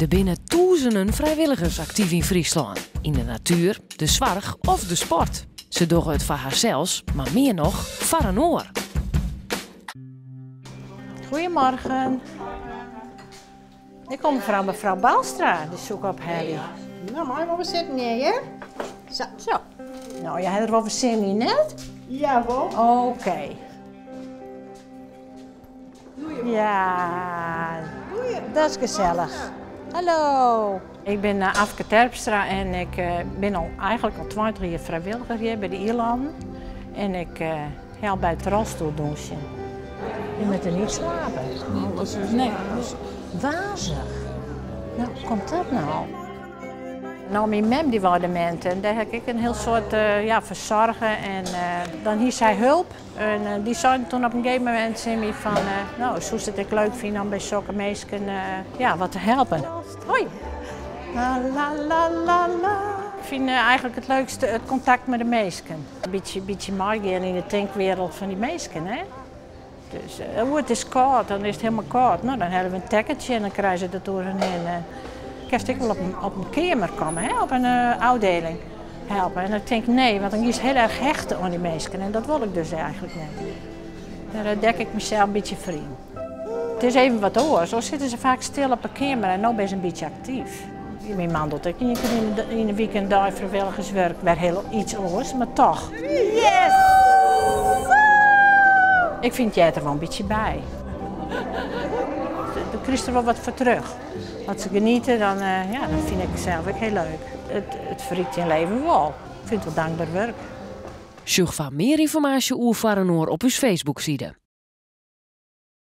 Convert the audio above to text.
Der binne tûzenen frijwilligers aktyf yn Fryslân. Yn de natuer, de soarch of de sport. Se dogge it foar harsels, mar mear noch foar in oar. Goedemorgen. Ik kom mefrou mefrou Balstra, dy soe ik ophelje. No, mei wol wer sitten hjir, hear. Sa. Zo. No, je ha der wol wer sin yn, net? Ja, wol. Oké. Ja, dat is gesellich. Hallo. Ik bin Afke Terpstra en ik bin al eigentlik al 20 jier frijwilliger hjir by de Ielannen. En ik help by it rolstoeldûnsjen. Je moatte niet slapen. Nee. Wazich. No, hoe komt dat no? No, myn mem dy wie demint en dêr ha ik ek in hiel soad ja, fersoarge en dan hie sy help. En dy seiden toen op in gegeven momint tsjin my fan, no, soest it ek leuk fine om by sokke minsken ja, wat te helpen. Hoi! La la la la la. Ik fyn eigentlik it leukste it kontakt mei de minsken. In bytsje, bytsje meigean yn de tinkwereld fan dy minsken, hè. Dus, oh, it is kâld, dan is it hielendal kâld. No, dan helje we in tekkentsje en dan krije se dat oer hun hinne. Kinst ek wol op in keamer komme, hè, op in ôfdieling helpe. En dan tink ik nee, want dan giest hiel erch hechte oan dy minsken en dat wol ik dus eigentlik net. Dêr dek ik mysels in bytsje foar yn. It is even wat oars, oars sitte se faak stil op de keamer en no binne se in bytsje aktyf. Myn man docht ek ien kear yn de wike in dei frijwilligerswurk, wer hiel iets oars, mar toch. Yes! Ik fyn it heart der wol in bytsje by. Do krijst der wol wat foar terug. As se geniete, dan, ja, dat fyn ik sels ek hiel leuk. It ferrykt dyn leven wol. Ik fyn it wol dankber wurk. Sjoch foar mear ynformaasje oer Foar Inoar op ús Facebookside.